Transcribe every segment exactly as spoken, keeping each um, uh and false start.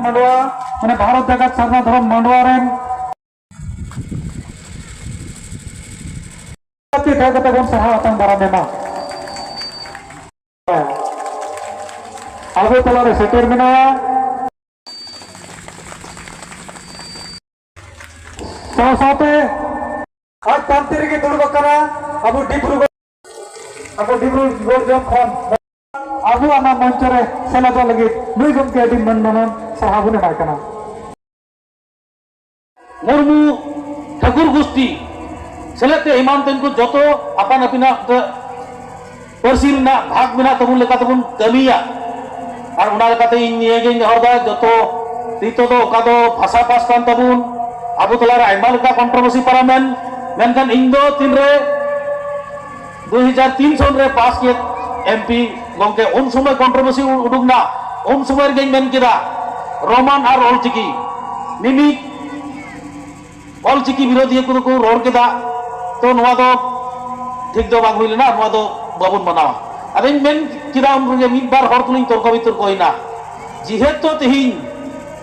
ᱢᱟᱱᱰᱣᱟ, ᱢᱟᱱᱮ ᱵᱷᱟᱨᱚᱛ ᱡᱟᱠᱟᱛ ᱥᱟᱨᱱᱟ ᱫᱷᱚᱨᱚᱢ ᱢᱟᱱᱰᱣᱟ ᱨᱮᱱ ᱪᱮᱫ ᱠᱟᱛᱮ ᱵᱚᱱ ᱥᱟᱦᱟ ᱟᱛᱟᱝ ᱫᱟᱨᱟᱢ ᱮᱢᱟ᱾ ᱟᱵᱚ ᱛᱟᱞᱟᱨᱮ ᱥᱮᱴᱮᱨ ᱢᱮᱱᱟᱭᱟ᱾ ᱥᱟᱶ ᱥᱟᱶᱛᱮ ᱟᱡ ᱯᱟᱱᱛᱮ ᱨᱮᱜᱮ ᱫᱩᱲᱩᱵ ᱟᱠᱟᱱᱟ ᱟᱵᱚ ᱰᱤᱵᱽᱨᱩᱜᱚᱲ, ᱟᱵᱚ ᱰᱤᱵᱽᱨᱩᱜᱚᱲ ᱡᱚᱱ ᱠᱷᱚᱱ ᱟᱵᱚ ᱚᱱᱟ ᱢᱚᱧᱪᱚ ᱨᱮ ᱥᱮᱞᱮᱫᱚᱜ ᱞᱟᱹᱜᱤᱫ ᱱᱩᱭ ᱜᱚᱢᱠᱮ ᱟᱹᱰᱤ ᱢᱟᱹᱱ ᱢᱟᱱᱚᱱ ᱥᱟᱨᱦᱟᱣ ᱵᱚᱱ ᱮᱢᱟᱭ ᱠᱟᱱᱟ᱾ ᱢᱩᱨᱢᱩ ᱴᱷᱟᱹᱠᱩᱨ ᱜᱩᱥᱴᱤ ᱥᱮᱞᱮᱫ ᱛᱮ ᱮᱢᱟᱱ ᱛᱮᱱ ᱠᱚ ᱡᱚᱛᱚ ᱟᱯᱟᱱ ᱟᱹᱯᱤᱱᱟᱜ ᱛᱮ ᱯᱟᱹᱨᱥᱤ ᱨᱮᱱᱟᱜ ᱵᱷᱟᱜᱽ ᱢᱮᱱᱟᱜ ᱛᱟᱵᱚᱱ ᱞᱮᱠᱟ ᱛᱮᱵᱚᱱ ᱠᱟᱹᱢᱤᱭᱟ᱾ ᱟᱨ ᱚᱱᱟ ᱞᱮᱠᱟᱛᱮ ᱤᱧ ᱱᱤᱭᱟᱹ ᱜᱮᱧ ᱱᱮᱦᱚᱨ ᱫᱟ, ᱡᱚᱛᱚ ᱱᱤᱛᱚᱜ ᱫᱚ ᱚᱠᱟ ᱫᱚ ᱵᱷᱟᱥᱟ ᱯᱟᱥ ᱠᱟᱱ ᱛᱟᱵᱚᱱ, ᱟᱵᱚ ᱛᱟᱞᱟᱨᱮ ᱟᱭᱢᱟ ᱞᱮᱠᱟ ᱠᱚᱱᱴᱨᱳᱵᱷᱟᱨᱥᱤ ᱯᱟᱨᱚᱢᱮᱱ, ᱢᱮᱱᱠᱷᱟᱱ ᱤᱧ ᱫᱚ ᱛᱤᱱᱨᱮ ᱫᱩ ᱦᱟᱡᱟᱨ ᱛᱤᱱ ᱥᱚᱱ ᱨᱮ ᱯᱟᱥ ᱠᱮᱫ ᱮᱢᱯᱤ ᱜᱚᱢᱠᱮ, ᱩᱱ ᱥᱚᱢᱚᱭ ᱠᱚᱱᱴᱨᱳᱵᱷᱟᱨᱥᱤ ᱩᱰᱩᱠ ᱱᱟ, ᱩᱱ ᱥᱚᱢᱚᱭ ᱨᱮᱜᱮᱧ ᱢᱮᱱ ᱠᱮᱫᱟ ᱨᱳᱢᱟᱱ ᱟᱨ ᱚᱞᱪᱤᱠᱤ ᱢᱤᱢᱤᱫ ᱚᱞᱪᱤᱠᱤ ᱵᱤᱨᱳᱫᱷᱤᱭᱟᱹ ᱠᱚᱫᱚ ᱠᱚ ᱨᱚᱲ ᱠᱮᱫᱟ, ᱛᱚ ᱱᱚᱣᱟ ᱫᱚ ᱴᱷᱤᱠ ᱫᱚ ᱵᱟᱝ ᱦᱩᱭ ᱞᱮᱱᱟ, ᱱᱚᱣᱟ ᱫᱚ ᱵᱟᱵᱚᱱ ᱢᱟᱱᱟᱣᱟ᱾ ᱟᱫᱚᱧ ᱢᱮᱱ ᱠᱮᱫᱟ ᱩᱱ ᱨᱮᱜᱮ ᱢᱤᱫ ᱵᱟᱨ ᱦᱚᱲ ᱛᱩᱞᱩᱧ ᱛᱚᱨᱠᱚ ᱵᱤᱛᱚᱨᱠᱚᱭᱮᱱᱟ, ᱡᱮᱦᱮᱛᱩ ᱛᱮᱦᱮᱧ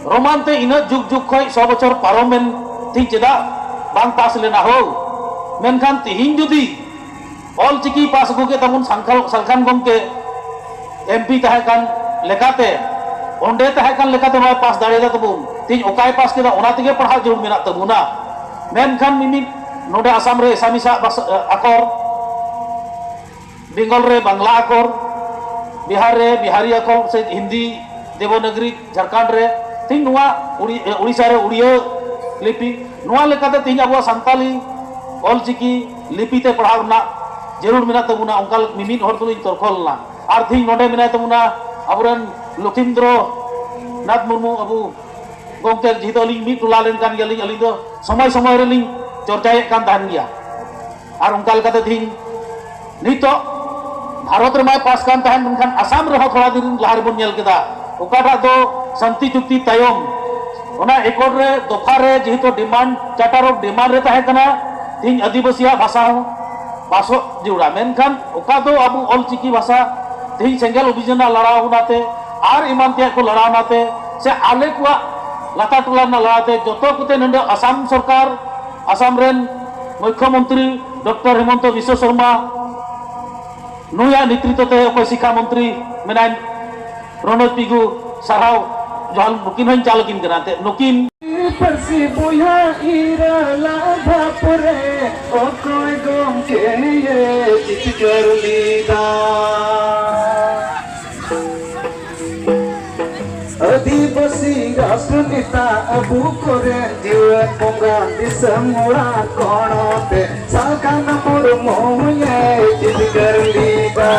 ᱨᱳᱢᱟᱱ ᱛᱮ ᱤᱱᱟᱹᱜ ᱡᱩᱜᱽ ᱡᱩᱜᱽ ᱠᱷᱚᱱ ᱥᱚ ᱵᱚᱪᱷᱚᱨ ᱯᱟᱨᱚᱢᱮᱱ ᱛᱤᱧ ᱪᱮᱫᱟᱜ ᱵᱟᱝ ᱯᱟᱥ ᱞᱮᱱᱟ ᱦᱳ? ᱢᱮᱱᱠᱷᱟᱱ ᱛᱮᱦᱮᱧ ᱡᱩᱫᱤ ᱚᱞ ᱪᱤᱠᱤ ᱯᱟᱥ ᱟᱹᱜᱩ ᱠᱮᱫ ᱛᱟᱵᱚᱱ ᱥᱟᱞᱠᱷᱟᱱ, ᱥᱟᱞᱠᱷᱟᱱ ᱜᱚᱢᱠᱮ ᱮᱢᱯᱤ ᱛᱟᱦᱮᱸ ᱠᱟᱱ ᱞᱮᱠᱟᱛᱮ, ᱚᱸᱰᱮ ᱛᱟᱦᱮᱸ ᱠᱟᱱ ᱞᱮᱠᱟᱛᱮ ᱱᱚᱣᱟ ᱯᱟᱥ ᱫᱟᱲᱮᱭᱟᱫᱟ ᱛᱟᱵᱚᱱ, ᱛᱮᱦᱮᱧ ᱚᱠᱟᱭ ᱯᱟᱥ ᱠᱮᱫᱟ ᱚᱱᱟ ᱛᱮᱜᱮ ᱯᱟᱲᱦᱟᱣ ᱡᱟᱹᱨᱩᱲ ᱢᱮᱱᱟᱜ ᱛᱟᱵᱚᱱᱟ᱾ ᱢᱮᱱᱠᱷᱟᱱ ᱢᱤᱢᱤᱫ ᱱᱚᱰᱮ ᱟᱥᱟᱢ ᱨᱮ ᱮᱥᱟᱢᱤᱥᱟᱜ ᱵᱷᱟᱥᱟ, ᱟᱠᱚᱨ, ᱵᱮᱝᱜᱚᱞ ᱨᱮ ᱵᱟᱝᱞᱟ ᱟᱠᱚᱨ, ᱵᱤᱦᱟᱨ ᱨᱮ ᱵᱤᱦᱟᱨᱤ ᱟᱠᱚᱨ ᱥᱮ ᱦᱤᱱᱫᱤ ᱫᱮᱵᱚᱱᱟᱜᱽᱨᱤ, ᱡᱷᱟᱲᱠᱷᱚᱸᱰ ᱨᱮ ᱛᱮᱦᱮᱧ ᱱᱚᱣᱟ ᱩᱲᱤ-, ᱮ, ᱩᱲᱤᱥᱥᱟ ᱨᱮ ᱩᱲᱤᱭᱟᱹ ᱞᱤᱯᱤ, ᱱᱚᱣᱟ ᱞᱮᱠᱟᱛᱮ ᱛᱮᱦᱮᱧ ᱟᱵᱚᱣᱟᱜ ᱥᱟᱱᱛᱟᱞᱤ ᱚᱞ ᱪᱤᱠᱤ ᱞᱤᱯᱤ ᱛᱮ ᱯᱟᱲᱦᱟᱣ ᱨᱮᱱᱟᱜ ᱡᱟᱹᱨᱩᱲ ᱢᱮᱱᱟᱜ ᱛᱟᱵᱚᱱᱟ, ᱚᱱᱠᱟ ᱢᱤᱢᱤᱫ ᱦᱚᱲ ᱛᱩᱞᱩᱡ ᱤᱧ ᱛᱚᱨᱠᱚ ᱞᱮᱱᱟ᱾ ᱟᱨ ᱛᱮᱦᱮᱧ ᱱᱚᱰᱮ ᱢᱮᱱᱟᱭ ᱛᱟᱵᱚᱱᱟ ᱟᱵᱚᱨᱮᱱ ᱞᱚᱠᱷᱤᱱᱫᱨᱚ ᱱᱟᱛᱷ ᱢᱩᱨᱢᱩ, ᱟᱵᱚ ᱜᱚᱢᱠᱮ, ᱡᱮᱦᱮᱛᱩ ᱟᱹᱞᱤᱧ ᱢᱤᱫ ᱴᱚᱞᱟ ᱨᱮᱱ ᱠᱟᱱ ᱜᱮᱭᱟᱞᱤᱧ, ᱟᱹᱞᱤᱧ ᱫᱚ ᱥᱚᱢᱚᱭ ᱥᱚᱢᱚᱭ ᱨᱮᱞᱤᱧ ᱪᱚᱨᱪᱟᱭᱮᱫ ᱠᱟᱱ ᱛᱟᱦᱮᱱ ᱜᱮᱭᱟ᱾ ᱟᱨ ᱚᱱᱠᱟ ᱞᱮᱠᱟᱛᱮ ᱛᱮᱦᱮᱧ ᱱᱤᱛᱚᱜ ᱵᱷᱟᱨᱚᱛ ᱨᱮᱢᱟᱭ ᱯᱟᱥ ᱠᱟᱱ ᱛᱟᱦᱮᱸᱱ, ᱢᱮᱱᱠᱷᱟᱱ ᱟᱥᱟᱢ ᱨᱮᱦᱚᱸ ᱛᱷᱚᱲᱟ ᱫᱤᱱ ᱞᱟᱦᱟ ᱨᱮᱵᱚᱱ ᱧᱮᱞ ᱠᱮᱫᱟ, ᱚᱠᱟᱴᱟᱜ ᱫᱚ ᱥᱟᱱᱛᱤ ᱪᱩᱠᱛᱤ ᱛᱟᱭᱚᱢ ᱚᱱᱟ ᱮᱠᱚᱨᱰ ᱨᱮ, ᱫᱚᱯᱷᱟ ᱨᱮ ᱡᱮᱦᱮᱛᱩ ᱰᱤᱢᱟᱱᱰ, ᱪᱟᱨᱴᱟᱨ ᱚᱯᱷ ᱰᱤᱢᱟᱱᱰ ᱨᱮ ᱛᱟᱦᱮᱸ ᱠᱟᱱᱟ, ᱛᱮᱦᱮᱧ ᱟᱹᱫᱤᱵᱟᱹᱥᱤᱭᱟᱜ ᱵᱷᱟᱥᱟ ᱦᱚᱸ ᱯᱟᱥᱚᱜ ᱡᱟᱹᱨᱩᱲᱟ, ᱢᱮᱱᱠᱷᱟᱱ ᱚᱠᱟ ᱫᱚ ᱟᱵᱚ ᱚᱞ ᱪᱤᱠᱤ ᱵᱷᱟᱥᱟ ᱛᱮᱦᱮᱧ ᱥᱮᱸᱜᱮᱞ ᱚᱵᱷᱤᱡᱟᱱ ᱞᱟᱲᱟᱣ ᱚᱱᱟᱛᱮ ᱟᱨ ᱮᱢᱟᱱ ᱛᱮᱭᱟᱜ ᱠᱚ ᱞᱟᱲᱟᱣ ᱚᱱᱟᱛᱮ ᱥᱮ ᱟᱞᱮ ᱠᱚᱣᱟᱜ ᱞᱟᱛᱟᱨ ᱴᱚᱞᱟ ᱨᱮᱱᱟᱜ ᱞᱟᱦᱟᱛᱮ ᱡᱚᱛᱚ ᱠᱚᱛᱮ ᱱᱚᱰᱮ ᱟᱥᱟᱢ ᱥᱚᱨᱠᱟᱨ, ᱟᱥᱟᱢ ᱨᱮᱱ ᱢᱩᱠᱷᱭᱚᱢᱚᱱᱛᱨᱤ ᱰᱚᱠᱴᱚᱨ ᱦᱤᱢᱚᱱᱛᱚ ᱵᱤᱥᱣᱚ ᱥᱚᱨᱢᱟ, ᱱᱩᱭᱟᱜ ᱱᱮᱛᱨᱤᱛᱵ ᱛᱮ ᱚᱠᱚᱭ ᱥᱤᱠᱠᱷᱟ ᱢᱚᱱᱛᱨᱤ ᱢᱮᱱᱟᱭ ᱨᱚᱱᱚᱡᱽ ᱯᱤᱜᱩ, ᱥᱟᱨᱦᱟᱣ ᱡᱚᱦᱟᱨ ᱱᱩᱠᱤᱱ ᱦᱚᱸᱧ ᱪᱟᱞ ᱟᱹᱠᱤᱱ ᱠᱟᱱᱟ᱾ ᱮᱱᱛᱮᱫ ᱱᱩᱠᱤᱱ ᱯᱟᱹᱨᱥᱤ ᱵᱚᱭᱦᱟ ᱤᱨᱟᱞᱟ ᱫᱷᱟᱯ ᱨᱮ ᱚᱠᱚᱭ ᱜᱚᱢᱠᱮᱭᱮ ᱡᱤᱛᱠᱟᱹᱨ ᱞᱮᱫᱟ? ᱟᱹᱫᱤᱵᱟᱹᱥᱤ ᱨᱟᱥᱴᱨᱚ ᱱᱮᱛᱟ ᱟᱵᱚ ᱠᱚᱨᱮᱱ ᱡᱤᱣᱮᱫ ᱵᱚᱸᱜᱟ ᱫᱤᱥᱚᱢ ᱚᱲᱟᱜ ᱠᱚᱬᱚ ᱛᱮ ᱥᱟᱞᱠᱷᱟᱱ ᱢᱩᱨᱢᱩᱭᱮ ᱡᱤᱛᱠᱟᱹᱨ ᱞᱮᱫᱟ᱾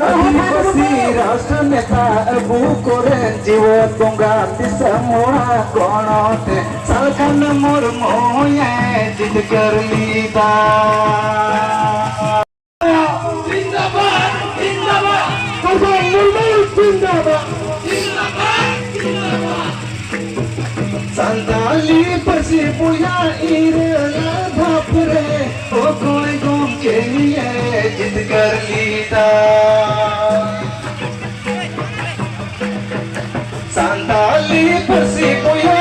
ᱟᱹᱫᱤᱵᱟᱹᱥᱤ ᱨᱟᱥᱴᱨᱚ ᱱᱮᱛᱟ ᱟᱵᱚ ᱠᱚᱨᱮᱱ ᱡᱤᱣᱮᱫ ᱵᱚᱸᱜᱟ ᱫᱤᱥᱚᱢ ᱚᱲᱟᱜ ᱠᱚᱬᱚ ᱛᱮ ᱥᱟᱞᱠᱷᱟᱱ ᱢᱩᱨᱢᱩᱭᱮ ᱡᱤᱛᱠᱟᱹᱨ ᱞᱮᱫᱟ᱾ ᱡᱤᱱᱫᱟᱵᱟᱫ, ᱡᱤᱱᱫᱟᱵᱟᱫ᱾ ᱥᱟᱞᱠᱷᱟᱱ ᱢᱩᱨᱢᱩ ᱡᱤᱱᱫᱟᱵᱟᱫ᱾ ᱡᱤᱱᱫᱟᱵᱟᱫ, ᱡᱤᱱᱫᱟᱵᱟᱫ᱾ ᱥᱟᱱᱛᱟᱞᱤ ᱯᱟᱹᱨᱥᱤ ᱵᱚᱭᱦᱟ ᱤᱨᱟᱹᱞ ᱫᱷᱟᱯ ᱨᱮ ᱚᱠᱚᱭ ᱜᱚᱢᱠᱮ ᱱᱤᱭᱮ ᱡᱤᱛᱠᱟᱹᱨ ᱞᱮᱫᱟ? ᱥᱟᱱᱛᱟᱞᱤ ᱯᱟᱹᱨᱥᱤ ᱵᱚᱭᱦᱟ